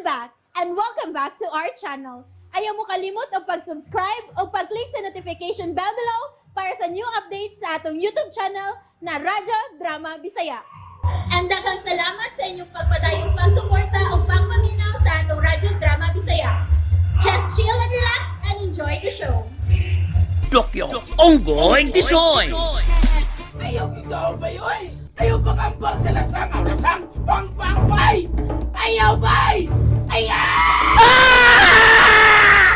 I'm back and welcome back to our channel. Ayaw mo kalimot og pag-subscribe o pag-click sa notification bell below para sa new updates sa atong YouTube channel na Radyo Drama Bisaya. And daghang salamat sa inyong pagpadayong pagsuporta o pagpaminaw sa atong Radyo Drama Bisaya. Just chill and relax and enjoy the show. Dokyo, Onggoy Tisoy. Ayaw gitaw ba yun? Ayaw pagambag sa lasang ang lasang! Bang bang bay! Ayaw bay! Ayaw! Ah!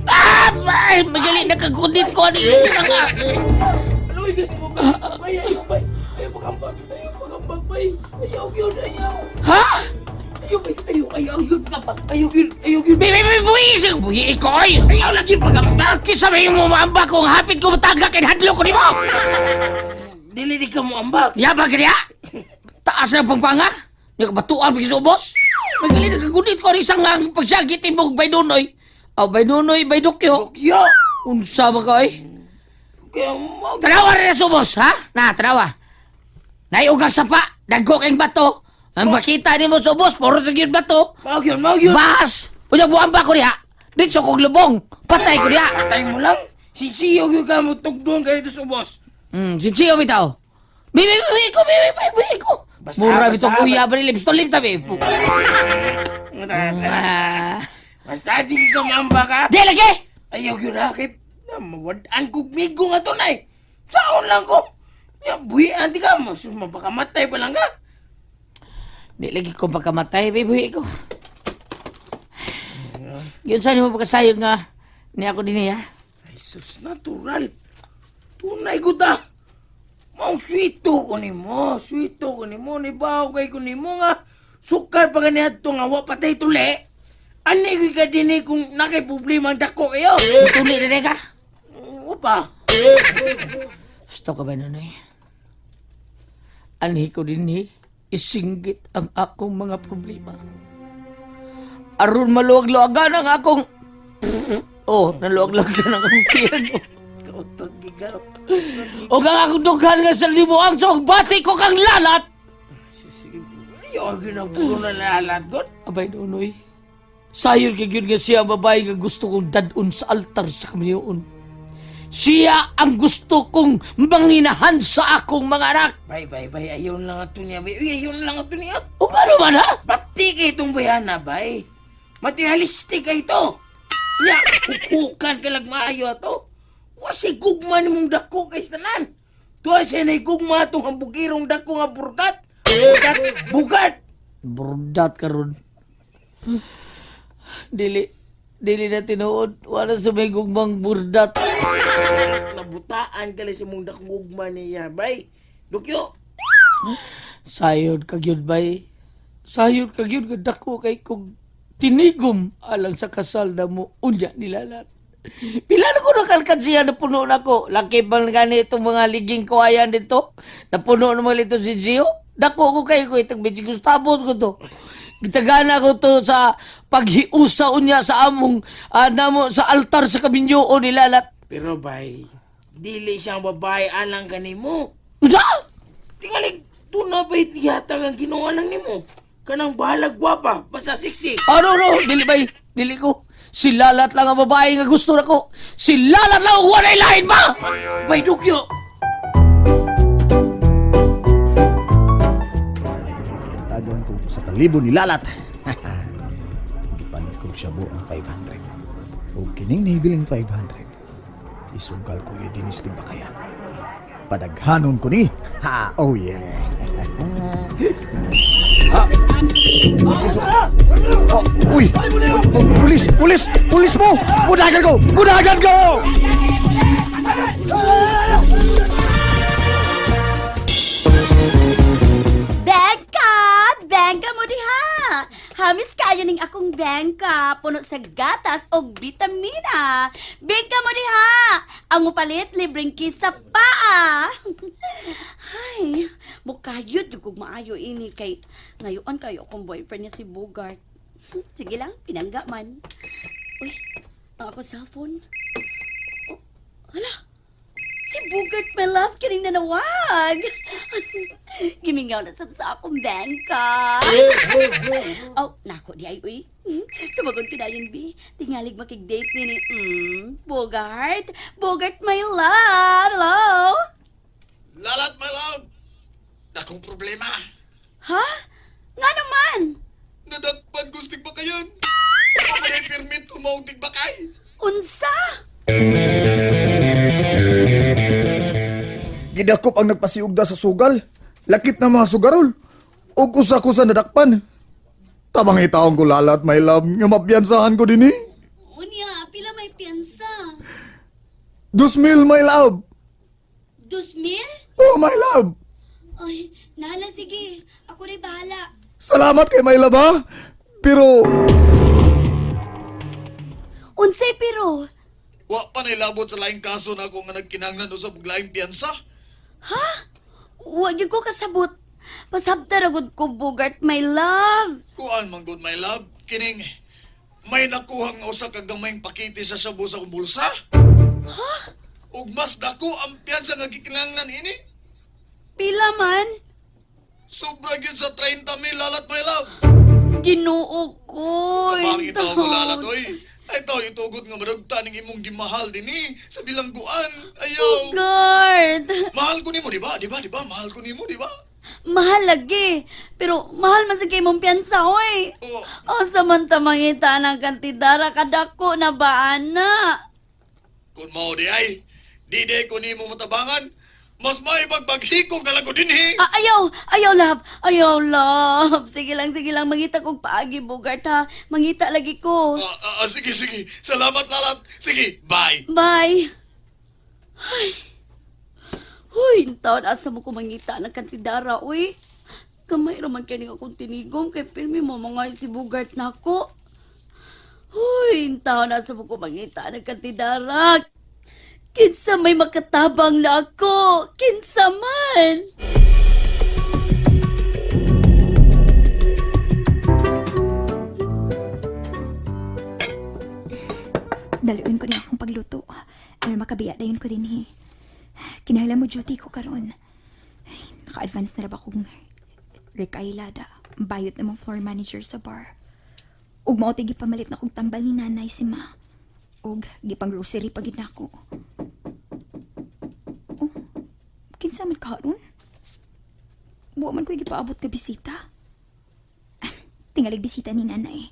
Ah! Ay, magali nagkagundit ko ani isa nga. Ano yung gusto mo? Bay, ayaw bay! Ayaw pagambag! Ayaw pagambag bay! Ayaw yun! Ayaw! Ha? Ayaw bay! Ayaw! Ayaw yun pagambag! Ayaw yun! Ayaw yun! Bi bi bi buhi buhi ikoy. Ayaw lagi pagambag! Kisa may mo maamba kung hapit ko matagak hadlo ko nimo. Dili di ka mo ambak! Yabag niya. Taas na pangpanga. Nga batuan pag ubos. Magali nagkagundit ko ani isang nga pagsagit imong baydunoy. Aw baydunoy baydokyo. Tokyo! Unsa man ka oy? Kaya mo... Tanawa rin sa ubos, ha? Na, tanawa. Naiugang sapa, dagko kayong bato. Ang makita ni mo sa ubos, puro sa gyud bato. Mao yun! Mao yun! Bahas! Unya buang ba ko niya? Ditso kong lubong. Patay ko niya. Patay mo lang! Sisiyo yun ka mo tugdon kayo sa ubos! Sinsiyo bitaw. Bi, bi, bi, bi, ko, bi, bi, bi, bi, ko. Basta, Mura basta, bitong basta. kuya, ba ni lips to lip tabi. Ah. Basta di ka maambak ha! Di lagi! Ayaw yun ha, kay mawadaan kog migo nga tunay. Saon lang ko. Ya, buhian di ka, mas mapakamatay pa lang ka. Di lagi ko pagkamatay, bi, buhi ko. Yun saan mo pagkasayon nga ni ako din niya. Ay, sus, natural. Tunay ko ta. Maong sweeto ko nimo, sweeto ko nimo, nibaw kay ko nimo nga. Sukar pa ganiya to nga wa patay tuli. Ani ko ka dinhi kung nakay problema ang dako kayo. Tuli na ka. Oo pa. Gusto ka ba nun eh? Anhi ko din eh, isinggit ang akong mga problema. Aron maluwag-luwagan ang akong... Oh, naluwag-luwagan ang akong piano. Kautot gigaw. O ang akong dughan nga sa limuang sa magbati ko kang lalat! Ayaw, ginabulo na lalat, God. Abay, nonoy. Sayon kay gyud nga siya ang babae nga gusto kong dadon sa altar sa kamiyon. Siya ang gusto kong manginahan sa akong mga anak. Bay, bay, bay, ayaw lang ato niya, bay. Uy, ayaw lang ato niya. O ano man ha? Pati kay itong bayana, bay. Materialistic kay ito. Nya, kukukan ka lang maayo ato. Wasi gugma ni mong dako kay tanan. Tuwa siya na gugma atong hambugirong dako nga burgat. Bugat, bugat. Burdat karon. Dili dili na tinuod. Wala sa may gugmang burdat. Nabutaan ka lang sa mong dako gugma niya, bay. Dukyo. Sayon ka gyud bay. Sayon ka gyud nga dako kay kog tinigom alang sa kasal na mo unya nilalat. Pila na ko nakalkad siya na puno na ko. Laki bang gani itong mga liging kawayan dito? Napuno na mga lito si Gio. Dako ko kayo ko itong Benji Gustavo ko to. Gitagana ko to sa paghiusa unya sa among namo sa altar sa kaminyoon nilalat. Pero bay, dili siyang babae alang kanimo. Unsa? Tingali, doon na ba'y yata ang ginawa lang nimo? Kanang bahalag gwapa, basta sexy. Ano no, dili bay, dili ko. Si Lalat lang ang babae nga gusto nako. Si Lalat lang ang walay lain ba? Bay, dukyo. Ay, gihatagan ko sa kalibo ni Lalat. Gipalit ko siya ang 500. O kining nahibiling 500. Isugal ko ni Dinis Tigbakayan. Padaghanon ko ni. Ha! Oh yeah! Ah! Oh, uy! Oh, pulis! Pulis! Pulis mo! Budagan ko! Budagan ko! Bengka! Bengka mo diha! Hamis kayo ning akong bengka, puno sa gatas og bitamina. Bengka mo diha! Ang mupalit libreng kiss sa paa. Ay, mukayod yung kog maayo ini kay ngayon kayo akong boyfriend niya si Bogart. Sige lang, pinangga man. Uy, ang ako cellphone. Oh, hala, si Bogart, my love, kining nanawag. Gimingaw na sab sa akong bengka. Oh, nako di ay uy. Tumagon ko dayon bi. Tingalig makig-date ni Bogart. Bogart my love. Hello. Lalat, my love! Dakong problema. Ha? Nga naman. Nadakpan ko sa tigbakayan. May permit tumaong tigbakay. Unsa? Gidakop ang nagpasiugda sa sugal. Lakip na mga sugarol. Ug usa ko sa nadakpan. Tabang itaong ko lalat, my love, nga mapiyansahan ko dinhi. Unya, pila may piyansa? 2,000, my love. 2,000? Oh, my love. Ay, nahala sige. Ako na'y bahala. Salamat kay my love, ha? Pero, Unsay pero? Wa pa nilabot sa laing kaso na ako nga nagkinahanglan usab og laing piyansa. Ha? Wa gyud ko kasabot. Pasabta ra gud ko, Bogart, my love. Kuan man gud, my love, kining may nakuha nga usa ka gamayng pakete sa sabo sa akong bulsa. Ha? Ug mas dako ang piyansa nga gikinahanglan ini. Pila man? Sobra gyud sa 30 mil, lalat, my love. Ginoo ko. Tabang itaw ko lalat, oy. Ay tao itugot nga madugta ning imong gimahal dinhi sa bilangguan. Ayaw. Bogart. Mahal ko nimo, di ba? Di ba? Di ba? Mahal ko nimo, di ba? Mahal lagi. Pero mahal man sa kay mong piyansa, oy. Oo. Asa man ta mangita ng kantidara kadako na ba, ana? Kung mao di ay, di di ko nimo matabangan. Mas maibagbag-hikog na lang ko dinhi. Ah, ayaw! Ayaw, love! Ayaw, love! Sige lang. Mangita kog paagi, Bogart, ha? Mangita lagi ko. Ah, ah, ah, sige, sige. Salamat, lalat. Sige, bye. Bye! Ay! Huy, taon asa mo ko mangita ng kantidara, uy. Kamay raman kay ning akong tinigom kay pirmi mo mga si Bogart nako. Huy, taon asa mo ko mangita ng kantidara. Kinsa may makatabang na ako? Kinsa man? Daluin ko niya akong pagluto. Aron makabiya dayon ko dinhi. Kinahanglan mo duty ko karon. Ay, naka-advance na ra ba kong rekaylada. Bayot namang floor manager sa bar. Ug mao tay gipamalit na kong tambal ni nanay si ma. Ug gipang grocery pa gid nako. Oh, kinsa man karon? Buwa man ko'y gipaabot ka bisita. Ah, tingalig bisita ni nanay.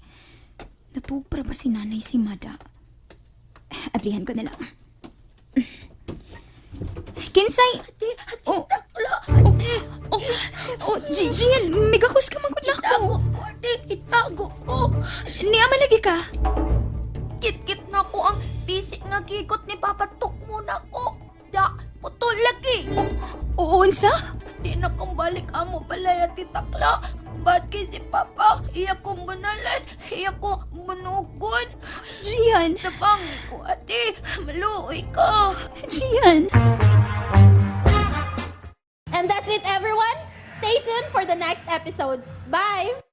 Natuog para ba si nanay si Mada? Ablihan ko na lang. Kinsay! Ate, ate, oh, oh, oh, oh, Gian, migakos ka man gud nako. Ate, itago ko. Niya man lagi ka. Kit-kit na ko ang bisik nga gigot ni Papa Tukmo na ko. Da, putol lagi. Oo, unsa? Di na kong balik amo balay at titakla. Ba't kay si Papa? Iya kong banalan. Iya ko bunugon. Gian, Tabang ko, ate. Maluoy ka. Gian. And that's it, everyone. Stay tuned for the next episodes. Bye!